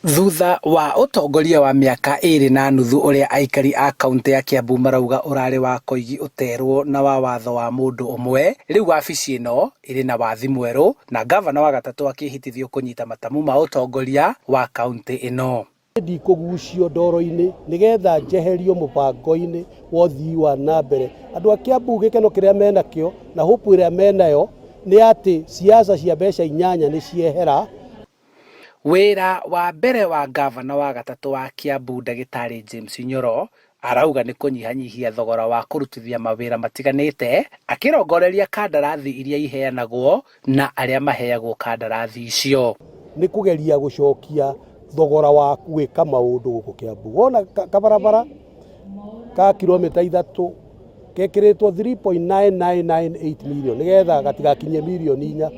Thutha wa ũtongoria wa mĩaka ĩrĩ na nuthu ũrĩa aikari a kaunti ya Kiambu marauga ũrarĩ wa koigi ũterwo na wa watho wa mũndũ ũmwe, rĩu wabici ĩno ĩrĩ na wathi mwerũ na ngavana wa gatatũ akĩhĩtithio kũnyita matamu ma ũtongoria wa kaunti ĩno. Ndikũgucio ndoro-inĩ nĩgetha njeherio mũbango-inĩ wa ũthii wa na mbere. Andũ a Kiambu gĩkeno kĩrĩa menakĩo na hope ĩrĩa menayo nĩ atĩ siasa cia mbeca inyanya nĩ ciehera. Wĩra wa mbere wa ngavana wa gatatũ wa Kiambu ndagĩtarĩ James Nyoro arauga nĩ kũnyihanyihia thogora wa kũrutithia mawĩra matiganĩte akĩrongoreria kandarathi iria iheanagwo na arĩa maheagwo kandarathi icio. Nĩ kũgeria gũcokia thogora wa gwĩka maũndũ gũkũ Kiambu. Wona kabarabara ka kilomita 3 gekĩrĩtwo 3.9998 million nĩgetha gatigakinye mirioni 4.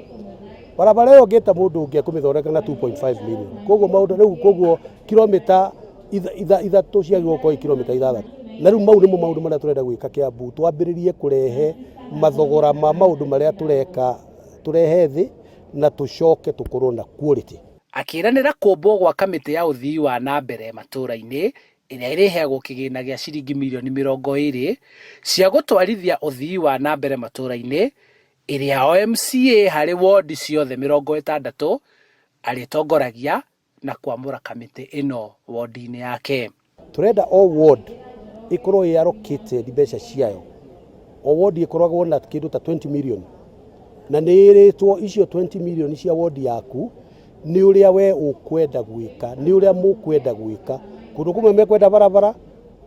Barabara ĩyo ũngĩta mũndũ ũngĩ ekũmĩthondeka na 2.5 million. Koguo maũndũ rĩu koguo kilomita 3 ciagĩrĩirwo gũkorwo i kilomita 6. Na rĩu mau nĩmo maũndũ marĩa tũrenda gwĩka Kiambu, twambĩrĩrie kũrehe mathogora ma maũndũ marĩa tũreka tũrehe thĩ na tũcoke tũkorwo na quality. Akĩranĩra kũmbwo gwa kamĩtĩ ya ũthii wa na mbere matũũra-inĩ ĩrĩa ĩrĩheagwo kĩgĩna gĩa ciringi mirioni 20 cia gũtwarithia ũthii wa na mbere matũũra-inĩ ĩrĩa o MCA harĩ wondi ciothe 60 arĩtongoragia na kwamũra kamĩtĩ ĩno wondi-inĩ yake. Tũrenda o ward ĩkorwo ĩ allocated mbeca ciayo. O ward ĩkoragwo na kĩndũ ta 20 million. Na nĩ ĩrĩtwo icio 20 million cia ward yaku nĩ ũrĩa we ũkwenda gwĩka, nĩ ũrĩa mũkwenda gwĩka. Kũndũ kũmwe mekwenda barabara,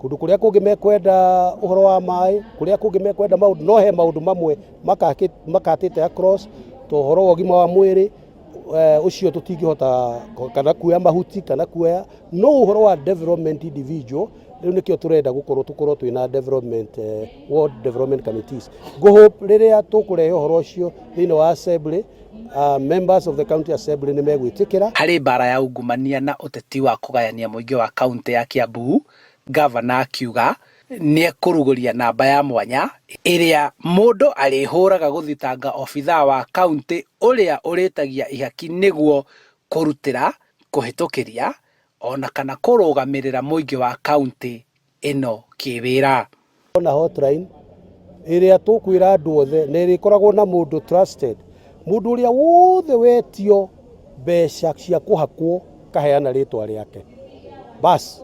kũndũ kũrĩa kũngĩ mekwenda ũhoro wa maĩ, kũrĩa kũngĩ mekwenda maũndũ, no he maũndũ mamwe makatĩte across ta ũhoro wa ũgima wa mwĩrĩ, ũcio tũtingĩhota kana kuoya mahuti kana kuoya, no ũhoro wa development individual rĩu nĩkĩo tũrenda gũkorwo tũkorwo twĩna development ward development committees. Ngũhope rĩrĩa tũkũrehe ũhoro ũcio thĩinĩ wa assembly, members of the county assembly nĩ megwĩtĩkĩra. Harĩ mbara ya ungumania na ũteti wa kũgayania mũingĩ wa kaunti ya Kiambu, ngavana akiuga nĩekũrugũria namba ya mwanya ĩrĩa mũndũ arĩhũraga gũthitanga obithaa wa kaunti ũrĩa ũrĩtagia ihaki nĩguo kũrutĩra, kũhĩtũkĩria ona kana kũrũgamĩrĩra mũingĩ wa kaunti ĩno kĩwĩra. Na hotline ĩrĩa tũkwĩra andũ othe na ĩrĩkoragwo na mũndũ trusted, mũndũ ũrĩa wothe wetio mbeca cia kũhakwo kaheana rĩtwa rĩake, bas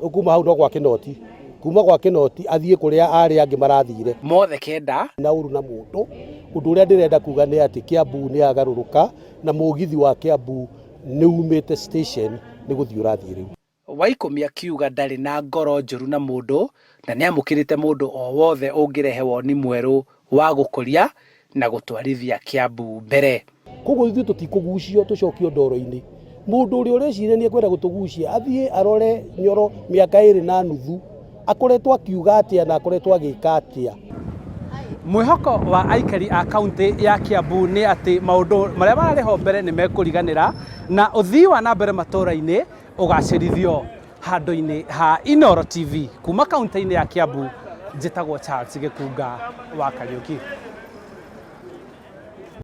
rĩu kuma hau no gwa kĩnoti, kuma gwa kĩnoti athiĩ kũrĩa arĩa angĩ marathire. Mothe kenda na ũru na mũndũ. Ũndũ ũrĩa ndĩrenda kuga nĩ atĩ Kiambu nĩ yagarũrũka na mũgithi wa Kiambu nĩ umĩte station nĩ gũthiĩ ũrathiĩ rĩu. Waikũmi akiuga ndarĩ na ngoro njũru na mũndũ na nĩamũkĩrĩte mũndũ o wothe ũngĩrehe woni mwerũ wa gũkũria na gũtwarithia Kiambu mbere. Koguo ithuĩ tũtikũgucio tũcokio ndoro-inĩ. Mũndũ ũrĩa ũreciria nĩ ekwenda gũtũgucia athiĩ arore Nyoro mĩaka 2.5 akoretwo akiuga atĩa na akoretwo agĩka atĩa. Mwĩhoko wa aikari a kaunti ya Kiambu nĩ atĩ maũndũ marĩa mararĩ ho mbere nĩ mekũriganĩra na ũthii wa na mbere matũũra-inĩ ũgacĩrithio. Handũ-inĩ ha Inooro TV kuma kaunti-inĩ ya Kiambu, njĩtagwo Charles Gĩkunga wa Kariũki.